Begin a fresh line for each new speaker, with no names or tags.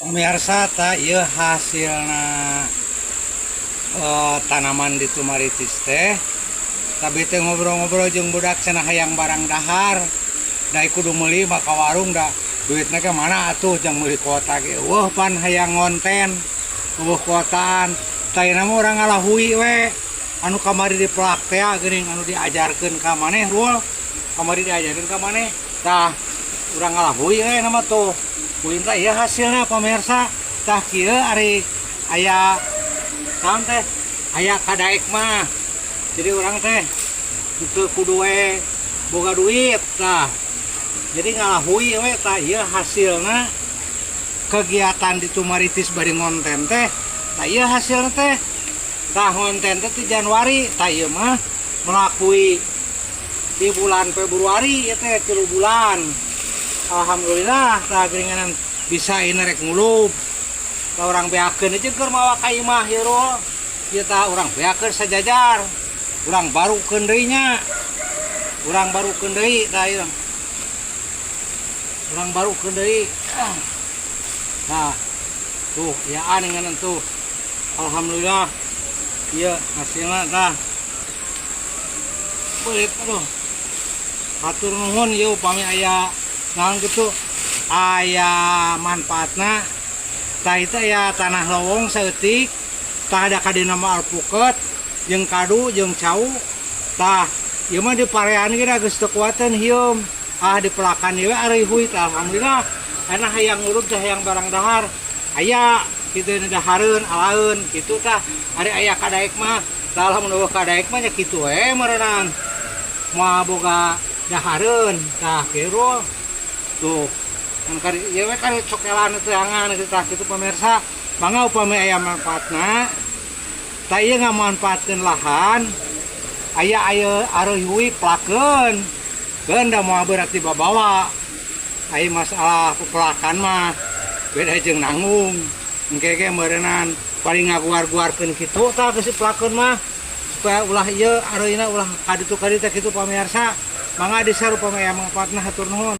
Pemirsa, tah ieu hasilna tanaman di Tumaritis teh. Tapi teh ngobrol-ngobrol jeung budak, cenah hayang barang dahar. Da kudu meuli mah ka warung, da duitna ke mana atuh jang meuli kuota ge. Euweuh, pan hayang ngonten. Euweuh kuotaan. Tah, mah urang ngalahui we. Anu kamari dipelak teh geuning, anu diajarkeun ka maneh, Rul. Kamari diajarkeun ka maneh. Tah, urang ngalahui we nama tuh. Kuing teh ieu hasilna, pemirsa. Tah, kieu ari aya naon teh? Aya kadaek mah. Jadi urang teh teu kudu we boga duit tah. Jadi ngalahui we. Tah, ieu hasilna kegiatan di Tumaritis bari ngonten teh. Tah, ieu hasilna teh. Tah, ngonten teh ti Januari, tah ieu mah melakui di bulan Februari ieu teh 3 bulan. Alhamdulillah, tah geuningan bisa ini rek ngulub. Tah, urang beakeun aja keur mawa ka imah ieu, Rul. Ieu tah urang beakeun sajajar. Urang barukeun deui nya. Urang barukeun deui tah ieu. Urang barukeun deui. Nah, tuh ya ngan tuh. Alhamdulillah. Iya hasilnya tah. Belit, aduh. Hatur nuhun ieu upami aya naon gitu, aya manfaatna. Tah, itu aya tanah lowong saeutik. Tah, ada kadina mah alpuket jeung kadu jeung cau. Tah, ieu mah di parean ge da geus teu kuateun hieum. Ah, dipelakan ieu ari hui tah, alhamdulillah. Enak hayang ngurut teh, hayang barang dahar. Aya kitu dahareun alaeun kitu tah. Ari aya kadaek mah. Tah, lamun euweuh kadaek mah nya kitu we meureunan. Moal boga dahareun. Tah, kieu tuh. Kan kari ieu we kari cokelan teangan kitu. Tah, kitu, pemirsa. Mangga upami aya manfaatna. Tah, ieu ngamanfaatkeun lahan aya aya areuy pelakeun. Keun da moal berarti babawa. Ai masalah pepelakan mah beda jeung nanggung. Engke ge meureunnan paling ngaguar-guarkeun kitu tah geus dipelakeun mah supaya ulah ieu areuyna ulah kaditu kaditu kitu, pamirsa. Mangga di-share upami aya manfaatna. Hatur nuhun.